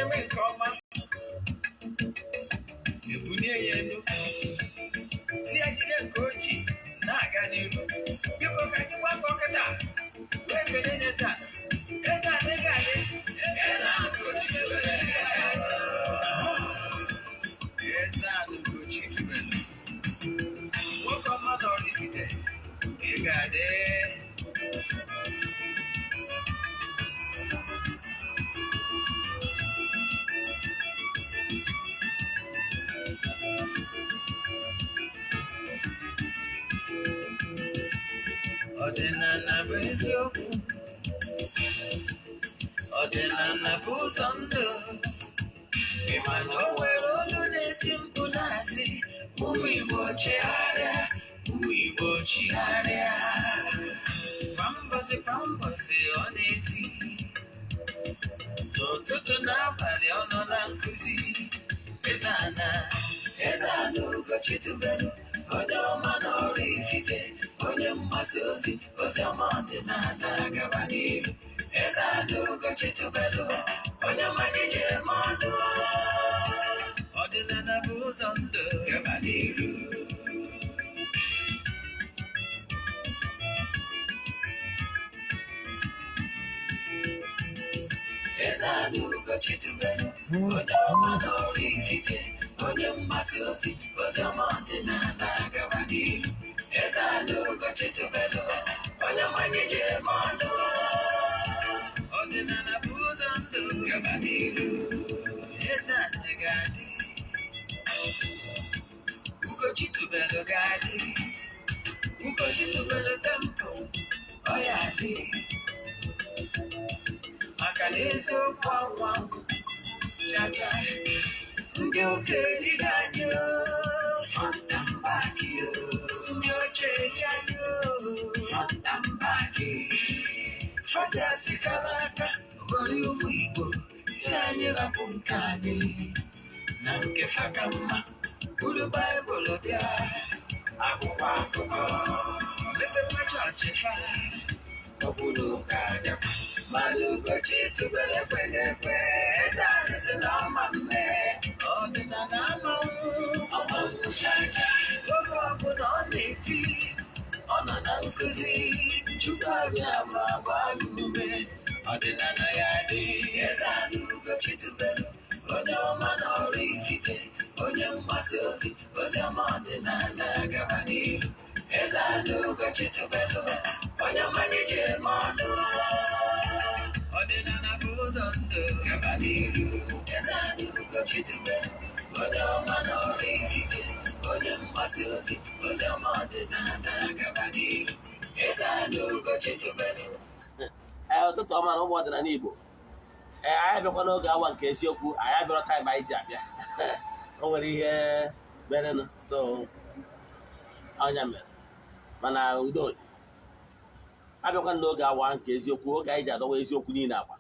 Onye mee nke ọma, ebunie ya elu, si ya jide nke o ji na-aga n'iru. Biko, ka anyị gbakọ kịta wee kelee n'eze a. Eze a ị ga-adị. Eze a Ugochi tubelu. Eze a Ugochi tubelu, nwoke ọma na Oraifite, ị ga-adị. Ọdịnala bụ eziokwu, ọdịnala bụ ụzọ ndụ. Ị ma na o nwere olu na-eti mkpu na-asị, "Ụmụ Igbo, chigharịa, ụmụ Igbo, chigharịa." Kwa mbọsị kwa mbọsị ọ na-eti, n'ụtụtụ n'abalị ọ nọ na nkụzi. Eze ana, eze ana Ugochi tubelu, onye ọma na Oraifite, onye mgbasa ozi ozi ọma ọdịnala, gaba n'iru. Eze ana Ugochi tubelu, onye mmanya ji eme ọnụ. Ọdịnala bụ ụzọ ndụ, gaba n'iru. Eze ana Ugochi tubelu, onye ọma na Oraifite, onye mgbasa ozi ozi ọma ọdịnala, gaba n'iru. Eze ana Ugochi tubelu, onye mmanya ji eme ọnụ. Ọdịnala bụ ụzọ ndụ, gaba n'iru. Eze ana ga-adị, Ugochi tubelu ga-adị, Ugochi tubelu temple ọ ya adị, maka na eziokwu anwa chacha. Ndị ụka erighị anyị o, front and back o. Ndị oche eri anyị o, front and back. Faja sikala aka ghọrọ ụmụ Igbo, si anyị rapụ nke anyị na nke fa ka mma. Buru Baịbụl bịa, akwụkwọ akụkọ, mepekwa chọọchị fa. Ọ bụrụ ụka abịakwa, mana Ugochi tubelu ekweghị ekwe. Eze anyị sị na ọma mme, ọdịnala amanwụ ọmanwụ chacha. Oge ọbụla ọ na-eti, ọ nọ na nkụzi. Chukwu abịa ma gbaa gị ume. Ọdịnala ya dị. Eze anyị Ugochi tubelu, onye ọma na Oraifite, onye mgbasa ozi ozi ọma ọdịnala, gaba n'iru. Eze anyị Ugochi tubelu, onye mmanya ji eme ọnụ. Ọdịnala bụ ụzọ ndụ, gaba n'iru. Eze anyị Ugochi tubelu, onye ọma na Oraifite, onye mgbasa ozi ozi ọma ọdịnala, gaba n'iru. Eze anyị Ugochi tubelu. Ee, ụtụtụ ọma na ụmụ ọdịnala Igbo. Ee, anyị abịakwa n'oge awa nke eziokwu. Anyị abịarọ time anyị ji abịa. O nwere ihe merenụ, so ọnya mere, mana udo dị. Abịakwa n'oge awa nke eziokwu, oge anyị ji adọwa eziokwu niile agba.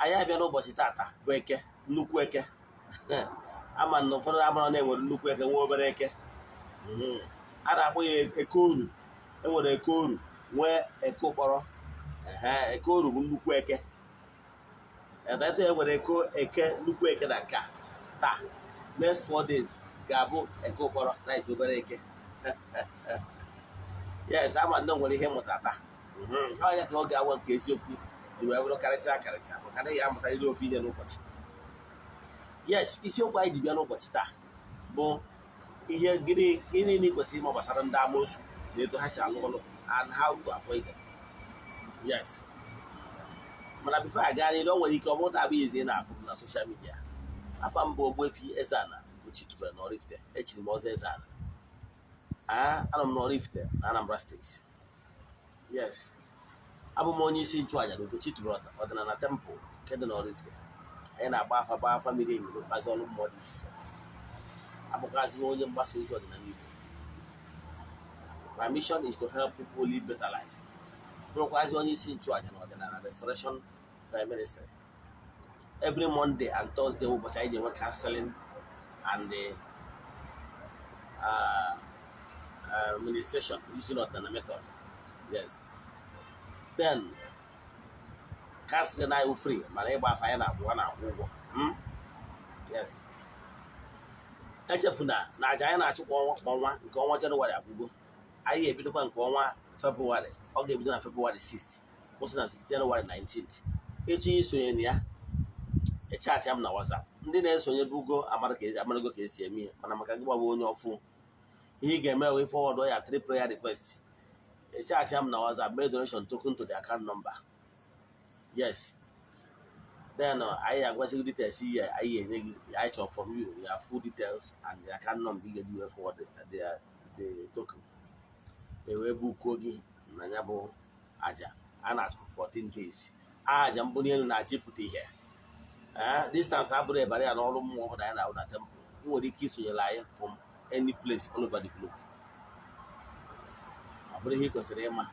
Anyị abịa n'ụbọchị tata bụ Eke, nnukwu Eke. Ama na ụfọdụ amara na enwere nnukwu Eke, nwee obere Eke. A na-akpọ ya Eke Oru. Enwere Eke Oru, nwee Eke Ụkpọrọ. Ehe, Eke Oru bụ nnukwu Eke. Etu e nwere eko eke, nnukwu Eke na nke a taa, next 4 days ga-abụ Eke Ụkpọrọ na ite obere Eke. Yes, ama ndị nwere ihe mmụta taa. Ọ ya ka oge awa nke eziokwu ji wee bụrụ karịcha karịcha, maka na ya amụtarịrị ofu ihe n'ụbọchị. Yes, isiokwu anyị ji bịa n'ụbọchị taa bụ ihe gịnị gịnị na ị kwesịrị ịma gbasara ndị amoosu na etu ha si alụ ọlụ and how to avoid them. Yes, mana before aga n'ihu, o nwere ike ọ bụrụ taa bụ izi ị na-afụ m na social media. Afa m bụ Ogbuefi Eze-Ana Ugochi tubelu na Oraifite. Echiri m ọzọ Eze-Ana. Anọ m n'Oraifite na Anambra Steeti. Yes, abụ m onye isi nchụaja na Ugochi tubelu ọdịnala temple nke dị n'Oraifite. Anyị na-agba afa, gbaa afa miri emi, rụkwazi ọrụ mmụọ dị iche iche. Abụkwazị m onye mgbasa ozi ọdịnala Igbo. My mission is to help people live better life. Bụrụkwazị onye isi nchụaja na ọdịnala Restoration Ministry. Every Monday and Thursday bụ ụbọchị anyị ji enwe counseling and ministration using ọdịnala method. Yes, then Counseling anyị free, mana ịgba afa anyị na-akwụ, a na-akwụ ụgwọ. Yes, echefuna na aja anyị na-achụ kwa ọnwa kwa ọnwa, nke ọnwa Jenụwarị agwụgo. Anyị ga-ebidokwa nke ọnwa Febrụwarị. Ọ ga-ebido na Febrụwarị 6, kwụsị na Jenụwarị 19. Ịchọ isonye na ya, echatị m na WhatsApp. Ndị na-esonye bugo amarago ka esi eme ihe, mana maka gị gbabụ onye ọfụ, ihe ị ga-eme wee forward ya three prayer request, echatị m na WhatsApp, mee donation token to the account number. Yes, then anyị agwazi gị details ihe anyị ga-enye gị. Anyị chọrọ from you your full details and the account number ị ga-eji wee forward the token, e wee bukuo gị na ya bụ aja a na-achụ 14 days, aja mbuli elu na aja ịpụta ihe. Ee, distance abụrụ ebara ya n'ọrụ mmụọ ọbụla anyị na-arụ na temple. Ị nwere ike isonyere anyị from any place all over the globe. Ọ bụrụ ihe ị kwesịrị ịma,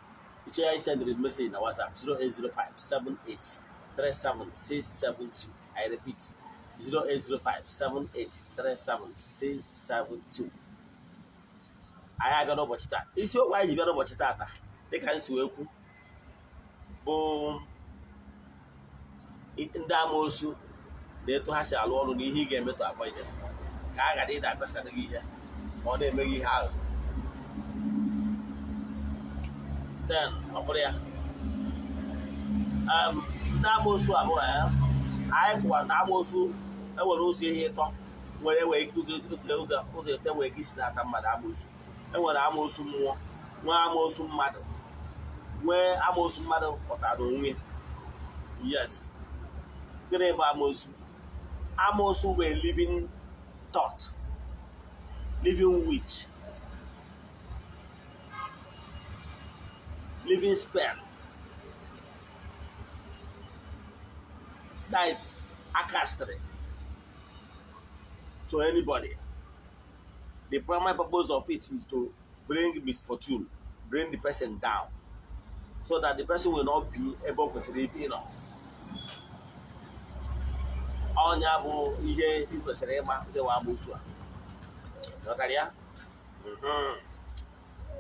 ịchọ ya, send message na WhatsApp 0805 7837672. I repeat, 0805 7837672. Anyị abịa n'ụbọchị taa. Isiokwu anyị ji bịa n'ụbọchị taata, dịka m si wee kwu, bụ ndị amoosu na etu ha si alụ ọrụ na ihe ị ga-eme to avoid them, ka a ghara ịda akpesara gị ihe ma ọ na-eme gị ihe ahụ. Then ọ bụrụ ya, ndị amoosu abụọ ya anyị kwụwara na amoosu enwere ụzọ ihe ịtọ nwere enwere ike ụzọ ete nwere ike isi na-ata mmadụ amoosu. Enwere amoosu mmụọ, nwee amoosu mmadụ, nwee amoosu mmadụ pụtara onwe. Yes, gịnị bụ amoosu? Amoosu bụ a living thought, living witch, living spell, that is akastri to anybody. The primary purpose of it is to bring misfortune, bring the person down, so that the person will not be ebe o kwesịrị ibi nọ. Ọnya bụ ihe ị kwesịrị ịma ihe wa amoosu a. Ghọtara ya?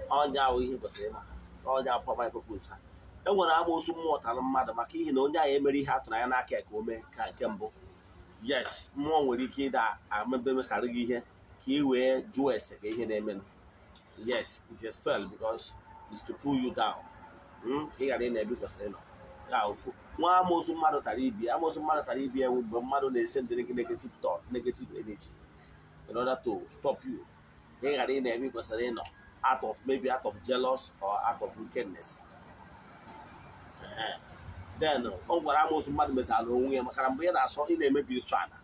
Ọnya bụ ihe ị kwesịrị ịma. Ọnya bụ primary purpose ha. E nwere amoosu mmụọ tara mmadụ maka ihi na onye ahụ emere ihe atụrụ anya n'aka ya ka o mee ka nke mbụ. Yes, mmụọ nwere ike ịda amebe mesara gị ihe ka ị wee jụọ ese ka ihe na-emenụ. Yes, it's a spell because it's to pull you down, ka ị ghara ị na-ebe ị kwesịrị ịnọ. Ka ofu nwa amoosu mmadụ tara ibi, amoosu mmadụ tara ibi ewu mgbe mmadụ na-ese ndị gị negative thought, negative energy, in order to stop you ka ị ghara ị na-ebe ị kwesịrị ịnọ, out of maybe out of jealous or out of wickedness. Then o gwara amoosu mmadụ metara onwe ya, maka na mgbe ị na-asọ ị na-emebi nsọ ala,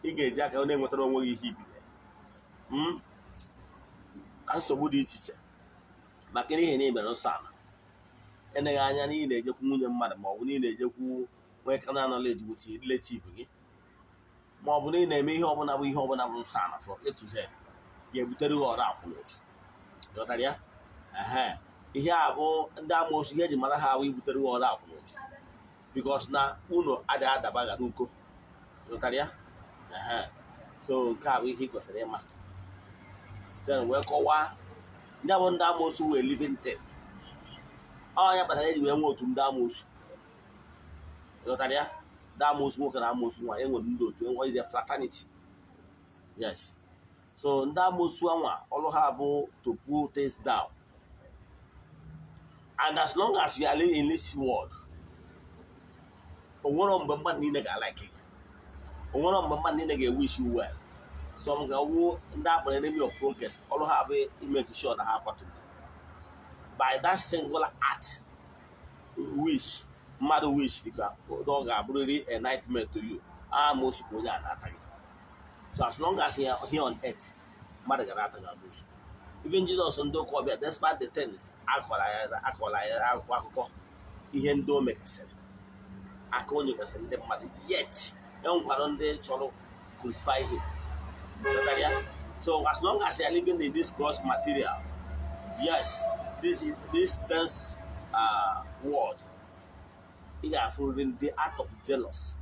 ị ga-eji aka na-enwetara onwe gị ihe ibiri ka nsogbu dị iche iche, maka n'ihi na ị mere nsọ ala. Eneghị anya na ị na-ejekwu nwunye mmadụ, ma ọ bụ na ị na-ejekwu nwee carnal knowledge with relative gị, ma ọ bụ na ị na-eme ihe ọbụla bụ ihe ọbụla bụ nsọ ala from A to Z, ga-ebutere gị ọrụ akwụna otu. Ghọtara ya? Ehe, ihe a bụ ndị amoosu, ihe eji mara ha ahụ ibutere gị ọrụ akwụna otu, because na unu adịghị adaba gara uko. Ghọtara ya? Ehe, so nke a bụ ihe ị kwesịrị ịma. Then wee kọwaa ndị bụ ndị amoosu wee living thing. Ọ ya kpatara eji wee nwee otu ndị amoosu. Ghọtara ya? Ndị amoosu nwoke na amoosu nwa, enwere ndị otu enwe is a fraternity. Yes, so ndị amoosu anwa, ọrụ ha bụ to pull things down, and as long as you are living in this world, onwero mgbe mmadụ niile ga-alike gị, onwero mgbe mmadụ niile ga-ewish you well. Some ga-awụ ndị akpọrọ enemy of progress. Ọrụ ha bụ imake sure na ha kwaturu by that singular act. Wish mmadụ wish dịka ọ ga-abụrịrị a nightmare to you. Amoosu ka onye a na-ata gị. So as long as you are here on earth, mmadụ ga na-ata gị amoosu. Even Jesus, ndị ụka ọbịa, despite the things akọrọ ya akwụkwọ akụkọ ihe ndị o mekasịrị aka o nyegasịrị ndị mmadụ, yet enwekwara ndị chọrọ crucify him. Ghọtara ya? So as long as you are living in this gross material, yes, this dense world, ị ga-afụrịrị ndị out of jealous.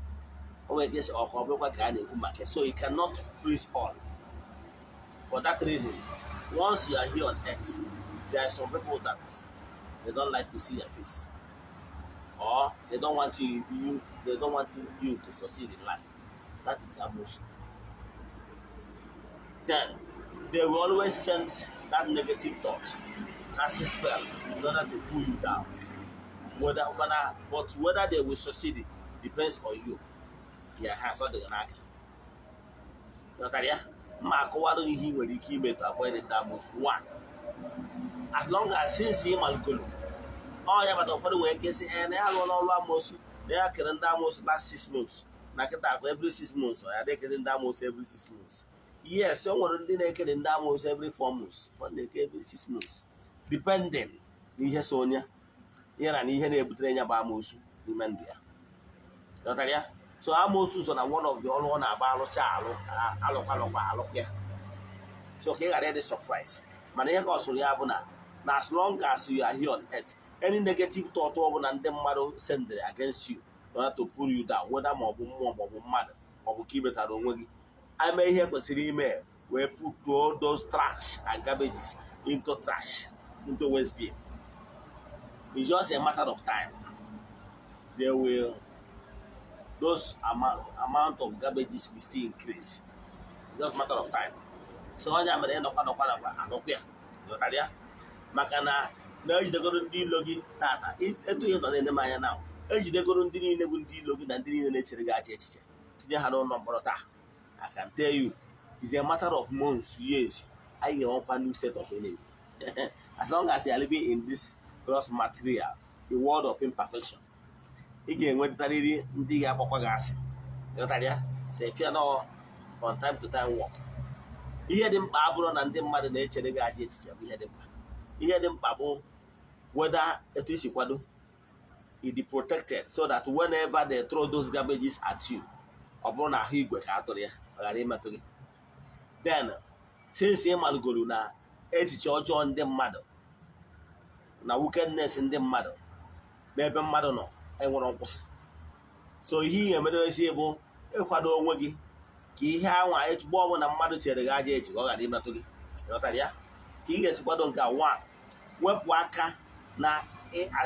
O nwere ike ịsị ọkụ ọ bụrụkwa ka a na-ekwu maka ya. So you cannot please all. For that reason, once you are here on earth, there are some people that they don't like to see your face. or they don't want you to succeed in life. That is amoosu. Then they will always send that negative thought, casting spell in order to pull you down. Whether but whether they will succeed depends on you. Ya ha sọ dị gị n'aka. Ghọtara ya? Mma akọwara gị ihe ị nwere ike ime to avoid ndị amoosu. One, as long as since ị maligolo ọ ya bata, ụfọdụ nwere ike sị ee na ya alụọla ọrụ amoosu, na ya kere ndị amoosu last 6 months, na kịta akụ every 6 months ọ ya na-ekezi ndị amoosu every 6 months. Yes, o nwere ndị na-ekere ndị amoosu every 4 months, ụfọdụ na-eke every 6 months, depending n'ihe so onye ya na n'ihe na-ebutere ya bụ amoosu n'ime ndụ ya. Ghọtara ya? So amoosu so na one of the ọrụ ọ na-agba alụcha alụ alụkwa alụkwa ya. So ka ị ghara ịdị surprise, mana ihe ka ọ sụrụ ya bụ na as long as you are here on earth, any negative thought ọ bụla ndị mmadụ sendere against you in order to pull you down, whether ma ọ bụ mmụọ, ma ọ bụ mmadụ, ma ọ bụ ka ị metara onwe gị ime ihe kwesịrị ime wee put all those trash and garbages into trash, into waste bin, it's just a matter of time they will those amount of garbages will still increase. It's just a matter of time. So onye a mere ịnọkwa nọkwa nakwa anọkwa ya. Ghọtara ya? Maka na na-ejidegoro ndị ilo gị tata, etu ị nọ na-ene m anya na ejidegoro ndị niile bụ ndị ilo gị na ndị niile na-echere gị aja echiche, tinye ha n'ụlọ mkpọrọ taa, I can tell you it's a matter of months, years, anyị ga-enwekwa new set of enemy. As long as you are living in this gross material, the world of imperfection, ị ga-enwetarịrị ndị ga-agbakwa gị asị. Ghọtara ya? So if you know, from time to time work, ihe dị mkpa abụrụ na ndị mmadụ na-echere gị aja echiche bụ ihe dị mkpa. Ihe dị mkpa bụ whether etu isi kwado it be protected, so that whenever they throw those garbages at you, ọ bụrụ na ahụ igwe ka a tụrụ ya, ọ ghara imetụ gị. Then since ị malụgoro na echiche ọjọọ ndị mmadụ na wickedness ndị mmadụ n'ebe mmadụ nọ enwere nkwụsị, so ihe ị ga-emedozi bụ ịkwado onwe gị ka ihe anwa ezigbo ọbụla mmadụ chere gị aja echi ka ọ ghara imetụ gị. Ghọtara ya? Ka ị ga-esi kwado nke a: one, wepụ aka na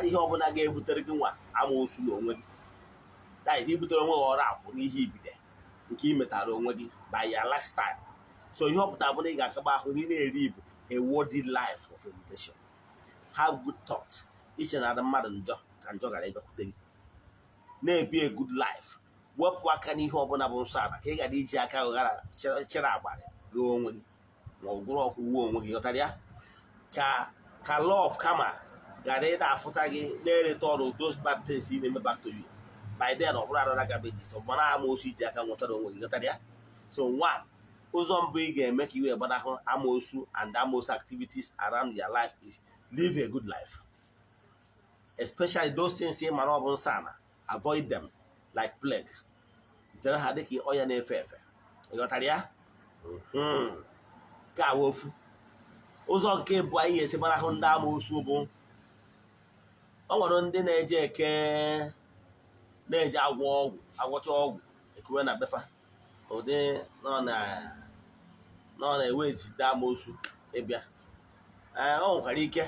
ihe ọbụla ga-ebutere gị nwa amoosu na onwe gị. That is, ibutere onwe gị ọrụ akwụ n'ihe ibide nke ị metara onwe gị by your lifestyle. So ihe ọ pụtara bụ na ị ga-akaba ahụ na ị na-eri ibu a worthy life of education, have good thought, iche na mmadụ njọ ka njọ ghara ịbịakwute gị, na-ebi a good life, wepụ aka n'ihe ọbụla bụ nsọ ala ka ị ghara iji aka ghara chere agbara gị onwe gị ma ọ gwụrụ ọkụ wuo onwe gị. Ghọtara ya? Ka law of karma ghara ịda afụta gị na-ereta ọrụ those bad things ị na-eme back to you. By then ọ bụrụ another garbage, so gbara amoosu iji aka nwetara onwe gị. Ghọtara ya? So one, ụzọ mbụ ị ga-eme ka i wee gbanahụ amoosu and amoosu activities around your life is live a good life, especially those things ị mara ọ bụ nsọ ala. Avoid them like plague. Zere ha dịka ọnya na-efe efe. Ị ghọtara ya? Nke a ofu ụzọ. Nke bụ anyị ga-esi gbanahụ ndị amoosu bụ o nwere ndị na-eje eke, na-eje agwọ ọgwụ, agwọcha ọgwụ ekuwe na befa ụdị nọ na-ewe ejide amoosu ịbịa. Ee, o nwekwara ike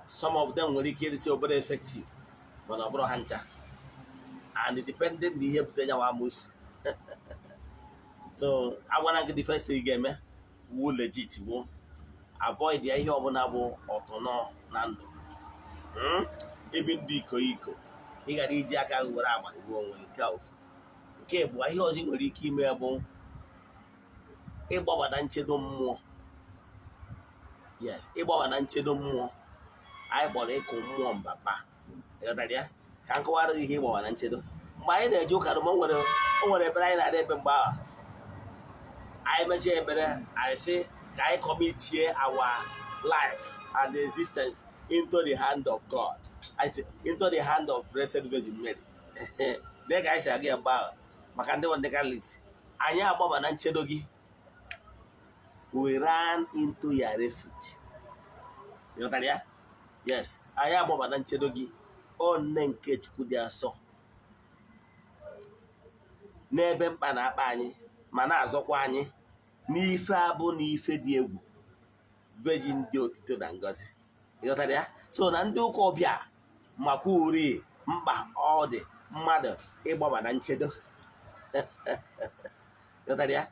some of them nwere ike ịdịcha obere effective, mana ọ bụrụ ha ncha, and depending na ihe bute nyawa amoosu. So agwana gị, the first thing ị ga-eme wu legit wu avoid ya, ihe ọbụla bụ ọtụnọ na ndụ. Ibi ndụ iko iko, ị ghara iji aka gị were agbara gbuo onwe gị. Nke a ofu. Nke bụ ihe ọzọ ị nwere ike ime bụ ịgbaba na nchedo mmụọ. Yes, ịgbaba na nchedo mmụọ anyị kpọrọ ịkụ mmụọ mbapa. Ịghọtara ya? Ka m kọwara gị ihe ịgbaba na nchedo. Mgbe anyị na-eje ụka, o nwere ekpere anyị na-adị ekpe. Mgbe ahụ anyị mechaa ekpere, anyị sị ka anyị commitie our life and existence into the hand of God, I say into the hand of Blessed Virgin Mary. Dee ka anyị si aga ya mgbe ahụ. Maka ndị ndị Catholics, anyị agbaba na nchedo gị, we ran into your refuge. Ịghọtara ya? Yes, anyị agbaba na nchedo gị, o nne nke Chukwu dị asọ, n'ebe mkpa na-akpa anyị ma na-azọkwa anyị n'ife abụ na ife dị egwu, Virgin dị otito na ngọzi. Ịghọtara ya? So na ndị ụka ọbịa makwa uri Mkpa ọ dị mmadụ ịgbaba na nchedo. Ghọtara ya?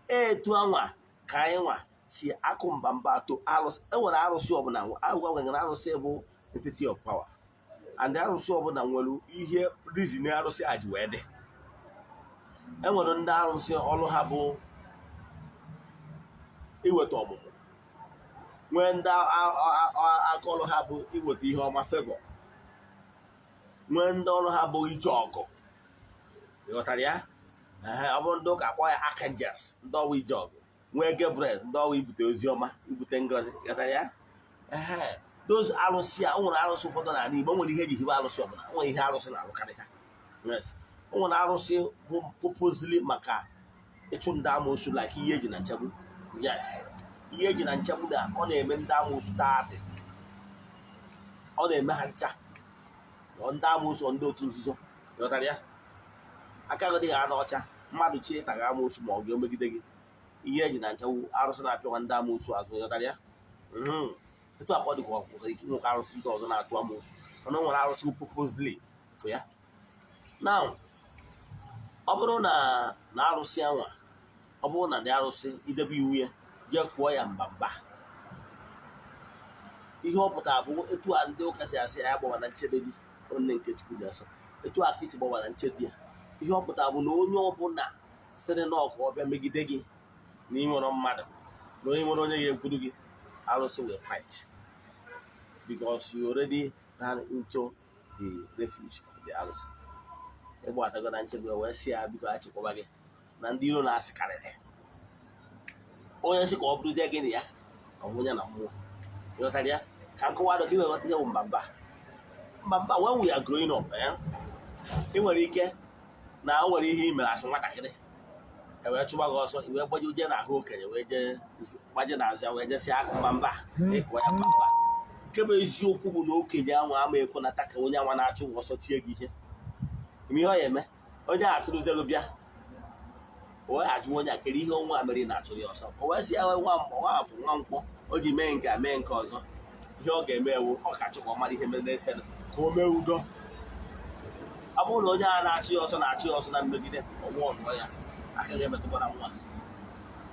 Etu anwa ka anyị nwa si akụ mbamba atọ arụsị. Enwere arụsị ọbụla agwa nwere arụsị bụ entity of power, and arụsị ọbụla nwere ihe reason arụsị a ji wee dị. Enwere ndị arụsị ọrụ ha bụ iweta ọmụmụ, nwee ndị aka ọrụ ha bụ iweta ihe ọma, favor, nwee ndị ọrụ ha bụ ije ọgụ. Ịghọtara ya? Ọ bụrụ ndị ụka, akpọ ya archangels, ndị ọwa ije ọgụ, nwee Gabriel, ndị ọwa ibute ozi ọma, ibute ngozi. Ịghọtara ya? Ehe, those arụsị a, o nwere arụsị ụfọdụ n'ala Igbo nwere ihe eji hibe arụsị ọbụla, o nwere ihe arụsị na-arụkarịcha. Yes, o nwere arụsị bụ purposely maka ịchụ ndị amoosu, like ihe eji na nchegbu. Yes, ihe eji na nchegbu na ọ na-eme ndị amoosu taatị, ọ na-eme ha ncha. Ọ ndị amoosu, ọ ndị otu nzuzo. Ghọtara ya? Aka gị dịghị anụ ọcha, mmadụ chi ịtaga amoosu ma ọ ga-emegide gị. Ihe eji na nchegbu, arụsị na-apịawa ndị amoosu azụ. Ghọtara ya? Etu a ka ọ dịkwa nwere ike inwekwa arụsị ndị ọzọ na-achụ amoosu, mana o nwere arụsị purposely for ya. Now, ọ bụrụ na arụsị anwa, ọ bụrụ na dị arụsị idebe iwu ya, jee kụọ ya mbamba, ihe ọ pụtara bụ etu a ndị ụka si asị ya gbawa na nchebe gị, onye nke Chukwu dị asọ, etu a ka isi gbawa na nchebe ya. Ihe ọ pụtara bụ na onye ọbụla sịrị na ọkụ ọbịa megide gị, na ị nwere mmadụ, na onye nwere onye ga-ekwuru gị, arụsị will fight because you already ran into the refuge of the arụsị. Ịgbatago na nchebe wee sị ya biko achịkwaba gị na ndị iro na-asị karịrị onye sị ka ọ bụrụzie gị na ya, ọ bụ onye na mmụọ. Ịghọtara ya? Ka nkọwa ka ị wee ghọta ihe bụ mbamba. Mbamba, when we are growing up, ị nwere ike na o nwere ihe ị mere asị nwatakịrị, e wee chụba gị ọsọ, i wee gbaje jee n'ahụ okenye, wee jee gbaje n'azụ ya, wee jesị akụ mbamba, ịkụ ya mbamba. Nke bụ eziokwu bụ na okenye anwa ama ekwenata ka onye anwa na-achụ gị ọsọ tie gị ihe. Ime ihe ọ ya eme, onye a atụrụzie gị bịa, o wee ajụ onye a kere ihe ọnwa a mere ị na-achụrụ ya ọsọ. O wee sị ya nwa nwa afọ nwa nkwọ o ji mee nke a, mee nke ọzọ. Ihe ọ ga-eme ewu, ọ ka achụ ka ọ mara ihe mere na-ese, ka o mee udo. Ọ bụrụ na onye a na-achụ ya ọsọ na-achụ ya ọsọ na mmegide, ọnwụ ọnụọ ya aka ga-emetụkwara nwa.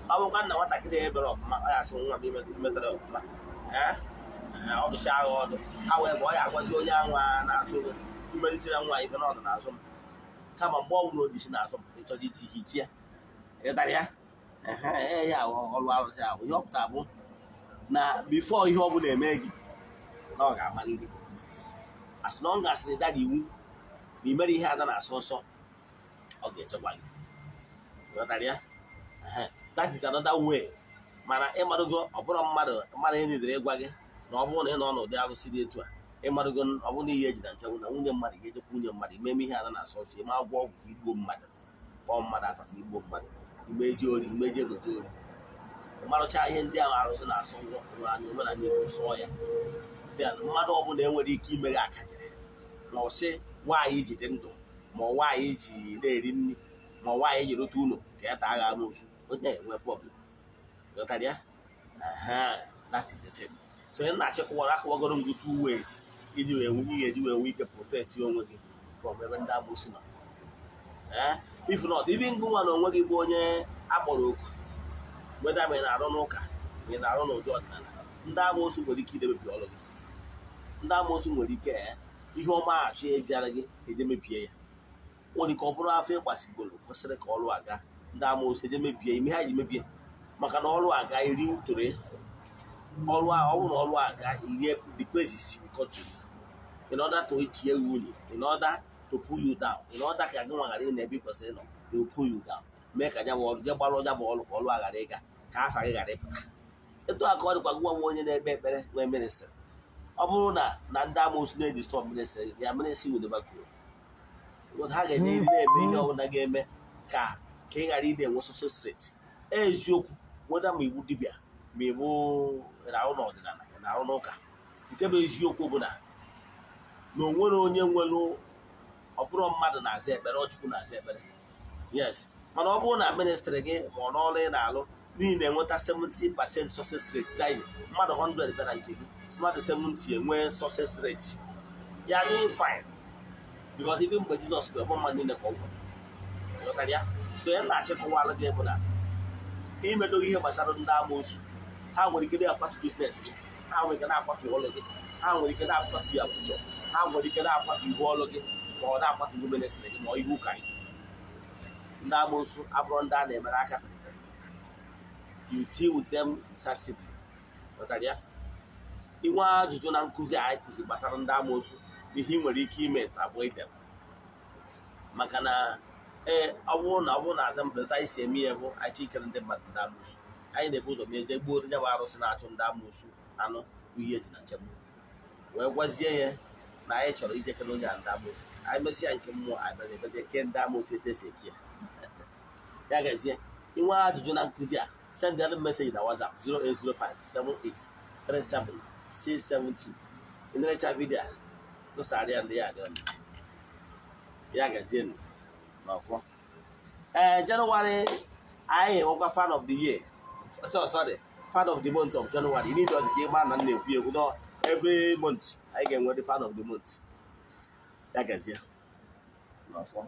Ọ bụrụkwa na nwatakịrị ya ebere ọfụma, ọ ya asị nwa m imetara ya ọfụma. Ee, ọ dụcha agha ọdụ ha wee bụ ọ ya agwazi onye anwa na-achụ mmeritere nwa ife n'ọdụ n'azụ m, kama mgbe ọ bụla o ji si n'azụ m ịchọzi iti ihe itie. Ịghọtara ya? Ehe, ya ọrụ arụsị ahụ, ihe ọ pụtara bụ na before ihe ọ bụla eme gị, na ọ ga-amalị gị. As long as na ịdara iwu, na imere ihe ada na-asọ nsọ, ọ ga-echekwa gị. Ịghọtara ya? Ehe, that is another way. Mana ịmadogo, ọ bụrụ mmadụ mmadụ enidere ịgwa gị na ọ bụrụ na ị nọ n'ụdị arụsị dị etu a, ịmadogo, ọ bụrụ na ihe eji na nchegbu na nwunye mmadụ, ihe ejekwa nwunye mmadụ, ime ihe ada na-asọ nsọ, ime agwọ ọgwụ ka igbuo mmadụ, kpọọ mmadụ afa ka igbuo mmadụ, ime eji ori, ime eji egote ori, marụcha ihe ndị ahụ arụsị na-asọ ngwa anya omenala Igbo sụọ ya. Then mmadụ ọbụla enwere ike imeghe akajiri ma ọ sị nwaanyị ji dị ndụ, ma ọ nwaanyị ji na-eri nri, ma ọ nwaanyị ji rute ụlọ ka ya taa agha amoosu, onye enwe problem. Ghọtara ya? Aha, that is the thing. So onye na-achịkọwara akọwagoro m gị two ways iji wee ị ga-eji wee nwee ike protect onwe gị from ebe ndị amoosu nọ. Ee, if not, even ngụ nwa na onwe gị bụ onye akpọrọ oku, whether ma ị na-arụ n'ụka, ma ị na-arụ n'ụdị ọdịnala, ndị amoosu nwere ike idemebi ọrụ gị. Ndị amoosu nwere ike, ihe ọma achọ ịbịara gị, edemebie ya. Nwere ike ọ bụrụ afọ ịgbasigoro kwesịrị ka ọrụ aga, ndị amoosu edemebie ime ha ji mebie, maka na ọrụ aga eri utoro ya. Ọrụ a, ọ bụrụ na ọrụ aga irie, the praises will continue in order to ichie gị unyi, in order to pull you down, in order ka gị nwa ghara ị na ebe ị kwesịrị ịnọ. They will pull you down, mee ka ya bụ ọrụ jee gbara ọja bụ ọrụ, ka ọrụ a ghara ịga, ka afa gị ghara ịpụta. Etu a ka ọ dịkwa gị nwa onye na-ekpe ekpere nwee ministry. Ọ bụrụ na ndị amoosu na-e disturb ministry ya, ministry will never grow. Ha ga-enye na-eme ihe ọbụla ga-eme ka ị ghara ị na-enwe success rate. Eziokwu, weda ma iwu dibịa, ma iwu na-arụ n'ọdịnala, ị na-arụ n'ụka, nke bụ eziokwu bụ na o nwere onye nwere ọ bụrụ mmadụ na-aza ekpere, ọ Chukwu na-aza ekpere. Yes, mana ọ bụrụ na ministry gị ma ọ n'ọrụ ị na-alụ n'ihi na-enweta 70% success rate, that is, mmadụ 100 bịara nke gị, mmadụ 70 enwee success rate. Ya doing fine, because even mgbe Jizọs bụ ọgbọ mmadụ niile ka ọ gwọrọ. Ịghọtara ya? So ya na-achịkọwalụ gị bụ na imedo ihe gbasara ndị amoosu, ha nwere ike na-akwatu business gị, ha nwere ike na-akwatu ọlụ gị, ha nwere ike na-akwatu ya future, ha nwere ike na-akwatu ihu ọlụ gị, ma ọ na-akwatu ihu ministry gị, ma ọ ihu ụka gị. Ndị amoosu abụrụ ndị a na-emere aka pịrịpịrị. You deal with them decisively. Ghọtara ya? Inwe ajụjụ na nkụzi anyị kụzi gbasara ndị amoosu, ihe ị nwere ike ime to avoid them, maka na ee, ọ bụrụ na ada mbelata anyị si eme ya bụ anyị chọ ikere ndị mmadụ ndị amoosu, anyị na-ebu ụzọ ma eje gbuo onye bụ arụsị na-achụ ndị amoosu anụ bụ ihe eji na nchegbu, wee gwazie ya na anyị chọrọ ije kere onye a ndị amoosu. Anyị mesịa nke mmụọ, anyị bịara ebe kee ndị amoosu etu esi eke ya. Ya gazie. Inwe ajụjụ na nkụzi a, send them message na WhatsApp 0805 7837 672. Ị na-echa video a, tụsara ya ndị ya dị ọnụ. Ya gazie n'ọfọ. Ee, Jenụwarị anyị enwekwa fan of the year, so sorry, fan of the month of January. You need ọzọ ka ịma na m na-ekwu ekwu no, every month anyị ga-enwe the fan of the month. Ya gazie n'ọfọ.